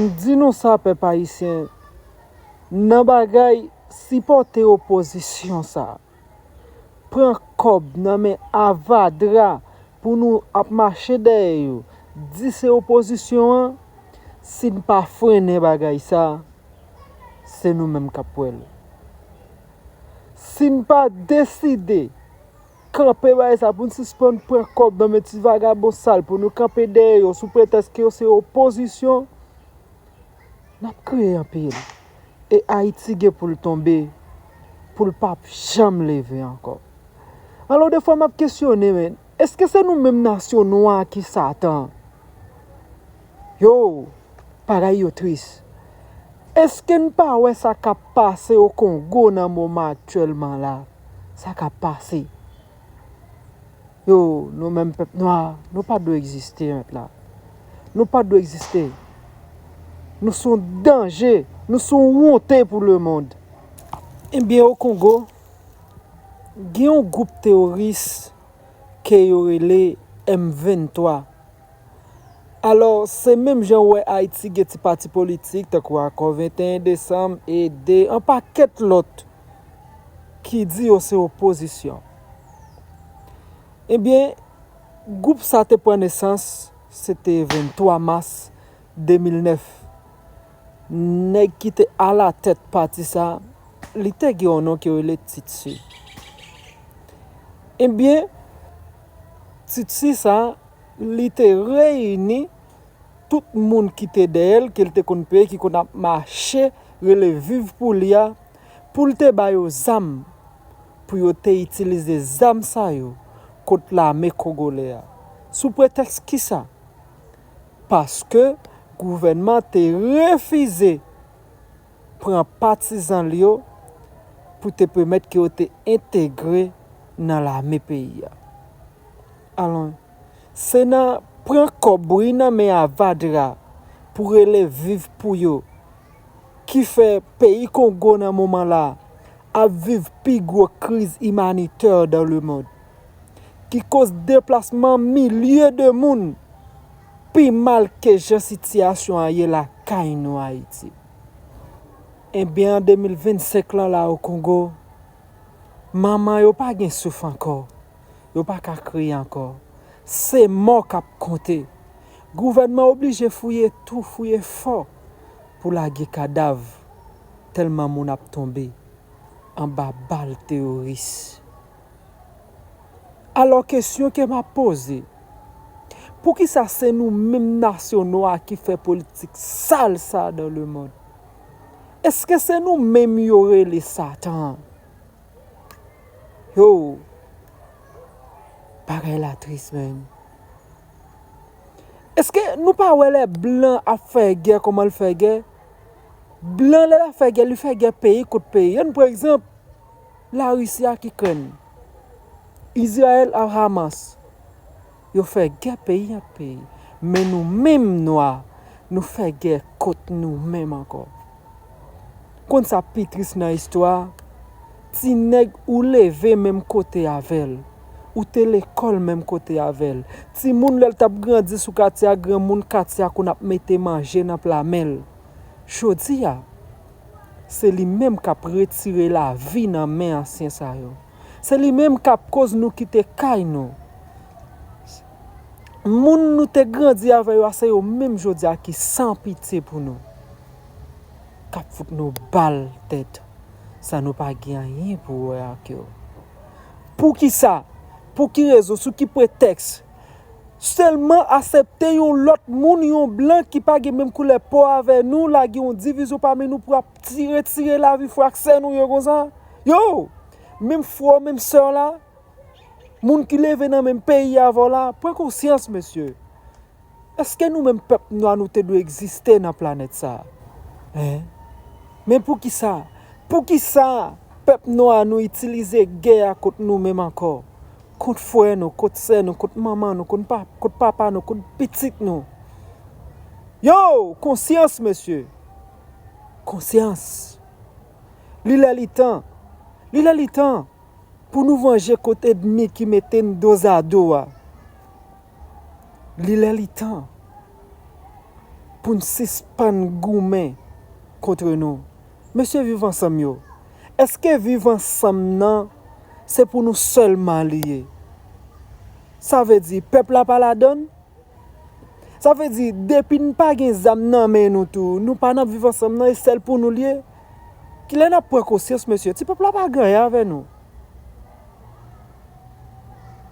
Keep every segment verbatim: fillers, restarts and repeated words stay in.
M di nou sa, pèp ayisyen, nan bagay sipòte opozisyon sa, pran kòb nan men avadra pou nou ap mache dèyè yo, di se opozisyon an, si n pa frennen bagay sa, se nou menm k ap wè l. Si n pa deside kanpe bagay sa, pou n sispann pran kòb nan men ti vagabon sal, pou nou kanpe dèyè yo sou pretèks ke yo se opozisyon, n ap kriye anpil. E Ayiti gen pou l tonbe, pou l p ap janm leve ankò. Alò, defwa m ap kesyone, men, èske se nou menm nasyon nwa ki Satan? Yo, bagay yo tris. Èske n pa wè sa k ap pase o Kongo nan moman aktyèlman la? Sa k ap pase? Yo, nou menm pèp nwa, nou pa dwe egziste, mèt la. Nou pa dwe egziste. Nou se yon danje, nou se yon wonte pou lemonn. Ebyen, o Kongo, gen yon gwoup teworis ke yo rele M venntwa. Alò, se menm jan w wè Ayiti gen ti pati politik, tankou Akò venteyen Desanm, E de, yon pakèt lòt ki di yo se opozisyon. Ebyen, gwoup sa te pran nesans, se te venntwa mas de mil nèf. Nèg ki te alatèt pati sa, li te gen yon non ki rele Titsi. Ebyen, Titsi sa, li te reyini tout moun ki te dèyè l, ke l te konn peye, ki konn ap mache, rele viv pou li a, pou l te ba yo zam, pou yo te itilize zam sa yo kont lame kongolè a. Sou pretèks kisa? Paske gouvènman te refize pran patizan l yo pou te pèmèt ke yo te entegre nan lame peyi a. Alò, se nan pran kòb wi nan men avadra pou rele viv pou yo ki fè peyi Kongo nan moman la ap viv pi gwo kriz imanitè dans le monde, ki koz deplasman milye de moun pi mal ke jan sitiyasyon an ye lakay nou Ayiti. Ebyen, an de mil vennsenk lan la o Kongo, manman yo pa gen souf ankò, yo pa ka kriye ankò. Se mò k ap konte. Gouvènman oblije fouye tou, fouye fò pou lage kadav, tèlman moun ap tonbe anba bal teworis. Alò, kesyon ke m ap poze, poukisa se nou menm nasyon nwa ki fè politik sal sa dans le monde? Èske se nou menm yo rele Satan? Yo, bagay la tris, menm. Èske nou pa wè lè blan ap fè gè, kòman l fè gè? Blan, lè l ap fè gè, li fè gè peyi kont peyi. Ann pran egzanp, Larisi ak Ikrèn, Izrayèl ak Hamas, yo fè gè peyi ak peyi. Men nou menm nwa, nou fè gè kont nou menm ankò. Konn sa pi tris nan istwa? Ti nèg ou leve menm kote avè l, ou te lekòl menm kote avè l, timoun lè l t ap grandi sou katye a, granmoun katye a konn ap mete manje nan pla men l. Jodi a, se li menm k ap retire lavi nan men ansyen sa yo. Se li menm k ap koz nou kite kay nou. Moun nou te grandi avè yo a, se yo menm jodi a ki san pitye pou nou. K ap fout nou bal tèt, san nou pa gen anyen pou wè ak yo. Poukisa? Pou ki rezon? Sou ki pretèks? Sèlman aksepte yon lòt moun, yon blan ki pa gen menm koulè po avè nou, lage yon divizyon pami nou pou ap tire, tire lavi frè ak sè nou yo konsa? Yo! Menm frè w, menm sè w la, moun ki leve nan menm peyi avè w la, pran konsyans, mesye. Èske nou menm pèp nwa nou te dwe egziste nan planèt sa a? Hein? Men poukisa? Poukisa pèp nwa nou itilize gè a kont nou menm ankò? Kont frè nou, kont sè nou, kont manman nou, kont pa, kont papa nou, kont pitit nou. Yo, konsyans, mesye. Konsyans. Li lè li tan. Li lè li tan pou nou vanje kont ènmi ki mete n dozado a. Li lè li tan. pou n sispann goumen kont nou. Mesye Viv Ansanm yo, èske Viv Ansanm nan se pou nou sèlman li ye? Sa vle di pèp la pa ladann? Sa vle di depi n pa gen zam nan men nou tou, nou pa nan Viv Ansanm nan, e sèl pou nou li ye? Kilè n ap pran konsyans, mesye? Ti pèp la pa gen anyen avè nou.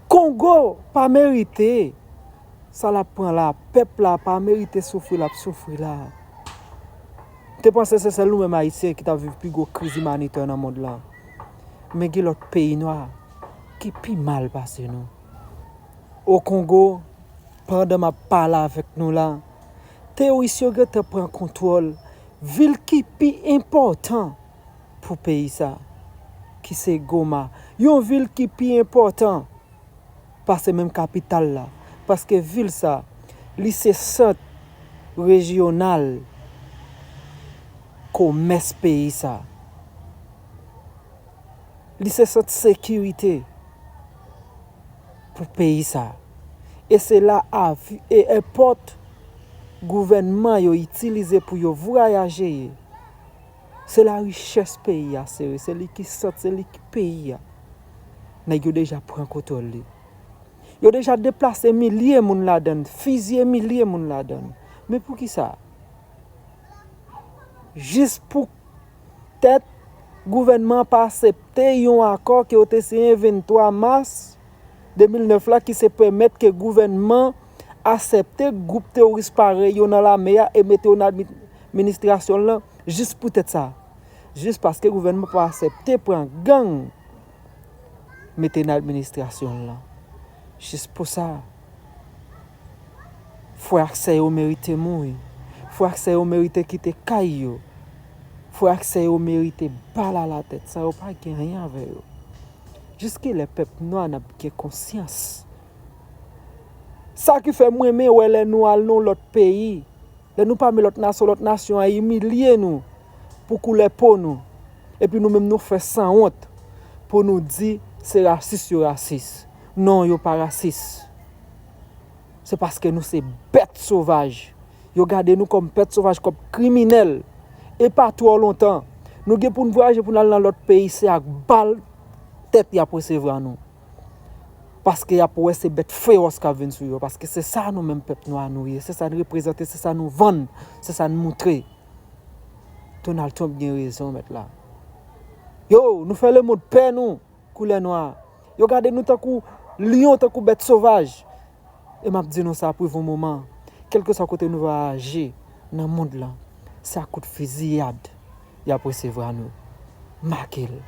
Kongo pa merite sa l ap pran la. Pèp la pa merite soufri l ap soufri la. M te panse se sèl nou menm Ayisyen ki t ap viv pi gwo kriz imanitè nan mond lan. Men gen lòt peyi nwa ki pi mal pase nou. O Kongo, pandan m ap pale avèk nou la, teworis yo gentan pran kontwòl vil ki pi enpòtan pou peyi sa, ki se Goma. Yon vil ki pi enpòtan pase menm kapital la, paske vil sa, li se sant rejyonal komès peyi sa. Li se sant sekirite pou peyi sa. E se la avi-, e èpòt gouvènman yo itilize pou yo vwayaje ye. Se la richès peyi a sere, se li ki sant, se li ki peyi a. Nèg yo deja pran kontwòl li. Yo deja deplase milye moun ladan l, fiziye milye moun ladan l. Men poukisa? Jis pou tèt gouvènman an pa aksepte yon akò ke yo te siyen venntwa mas de mil nèf la, ki se pèmèt ke gouvènman aksepte gwoup teworis parèy yo nan lame a e mete yo nan admi-, administrasyon l lan, jis pou tèt sa. Jis paske gouvènman pa aksepte pran gang mete nan administrasyon l lan. Jis pou sa. Frè ak sè yo merite mouri. Frè ak sè yo merite kite kay yo. Frè ak sè yo merite bal alatèt. Sa yo pa gen anyen avè yo. Jiskilè pèp nwa n ap gen konsyans? Sa ki fè m renmen wè lè nou al nan lòt peyi, lè nou pami lòt nasyon, lòt nasyon an imilye nou pou koulè po nou. Epi nou menm nou fè sanwont pou nou di se rasis yo rasis. Non, yo pa rasis. Se paske nou se bèt sovaj. Yo gade nou kòm bèt sovaj, kòm kriminèl. E pa twò lontan, nou gen pou n vwayaje pou n al nan lòt peyi, se ak bal tèt y ap resevwa nou. Paske y ap wè se bèt fewòs k ap vin sou yo. Paske se sa nou menm pèp nwa nou ye. Se sa n reprezante, se sa nou vann, se sa n moutre. Donald Trump gen rezon, mèt la. Yo, nou fè lemonn pè nou, koulè nwa. Yo gade nou tankou lyon, tankou bèt sovaj. E m ap di nou sa pou yon moman. Kèlkeswa kote nou va aji nan mond lan, se ak kout fiziyad y ap resevwa nou. Make l.